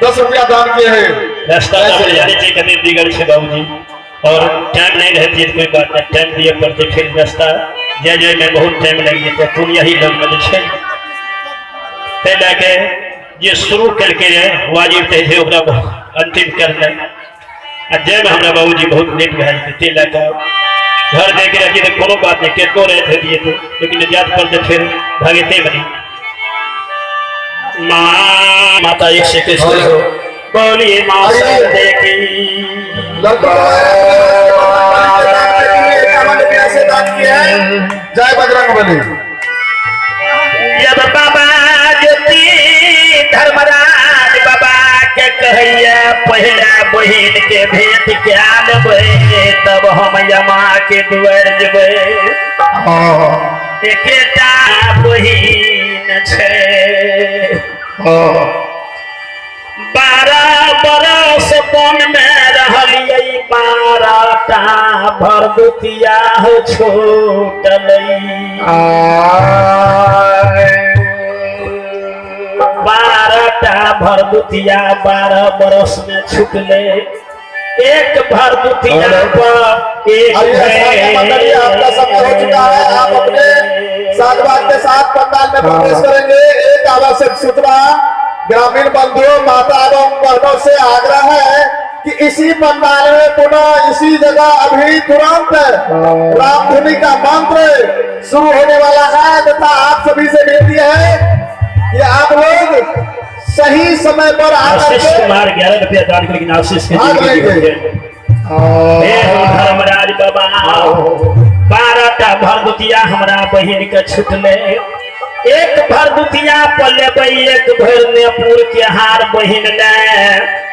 10 रुपया दान किए हैं। रास्ता तो अपने जाने चाहिए कभी बिगड़ से बाबूजी, और टाइम नहीं रहती है तो कोई बात नहीं, टाइम दिए पड़ते फिर रास्ता जय जय में बहुत टाइम लग जाते, पूर्णिया ही लोग में छै। ताहि लए के जे शुरू केलकै रहे वाजिब तऽ छै ओकरा अंतिम करनाइ, आ जायमे हमरा बाबूजी बहुत लेट भए जेतै, ताहि लए कऽ घर जाइके रहतियै तऽ कोनो बात नहि, केतनो राति हेतियै तऽ, लेकिन जात पड़तै फेर भागेते बनी। माँ माता एक से एक हो बोलिए माँ की। जय बजरंग बली। जब बाबा ज्योति धर्मराज बाबा के कहैया पहला बहिन के भेंट क्या लेबै तब हम यमा के दुआर जेबै। एकेटा बहिन छै, 12 बरस वन में रहलियै, 12 टा भरदुतिया छूटलै, 12 टा भरदुतिया 12 बरस में छूटलै, एक भरदुतिया पर एक मंडली आपका समय हो चुका है, आप अपने सागवान के साथ पंडाल में प्रवेश करेंगे। एक आवश्यक सूचना ग्रामीण बंधुओं, माता एवं बहनों से आग्रह है कि इसी पंडाल में पुनः इसी जगह अभी तुरंत रामधुनी का मंत्र शुरू होने वाला है, तथा आप सभी से विनती है कि आप लोग सही समय पर आकर आशीष कुमार 11 रुपया दान करके आशीष के भाग लेंगे। धर्मराज बाबा 12 टा भरदुतिया हमरा बहिन के छुटले, एक भरदुतिया पर लेबै एक भरि नेपुर के हार बहिन ले,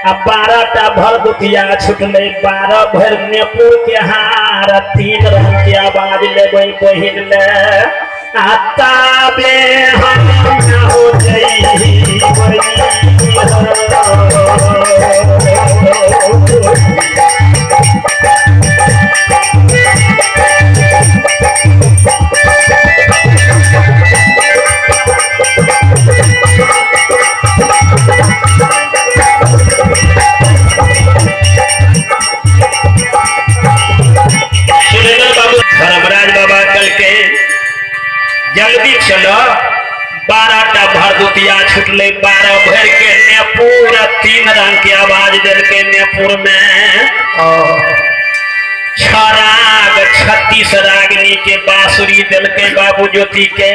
आ 12 टा भरदुतिया छुटले, 12 भरि नेपुर के हार 3 रंग के आवाज लेबै बहिन ले, आ ताबे हम हो जइबै। सुरेंद्र बाबू धर्मराज बाबा कल के जल्दी चलो, 12 टा भरदुतिया छुटले, 12 भर के नेपुर 3 रंग के आवाज देलके नेपुर में, 6 राग 36 रागनी के बांसुरी देलके बाबू ज्योति के,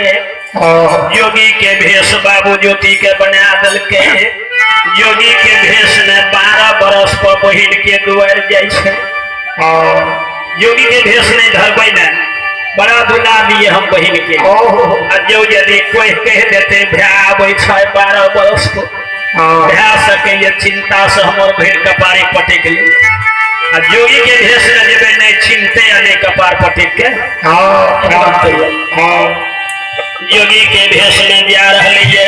योगी के भेष बाबू ज्योति के बना देलके। योगी के भेष में 12 बरस पर बहिन के दुआर जाइ छै, योगी के भेष नहीं धरबै ने, बड़ा दुला दिए हम बहिन के, आ जो यदि कोई कह देते भै आबै छै 12 बरस को, भै सकैए चिंता से हमर बहिन कपारे पटक ले, आ जोगी के भेष में जेबै नहीं चिंते आ नहीं कपार पटक के। योगी के भेष में जा रहलियै,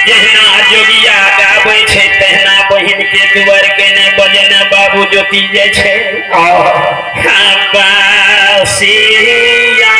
जहिना जोगिया गाबै छै तहिना बहिन के दुआर के ने बजेने बाबू ज्योति जाइ छै। बासिया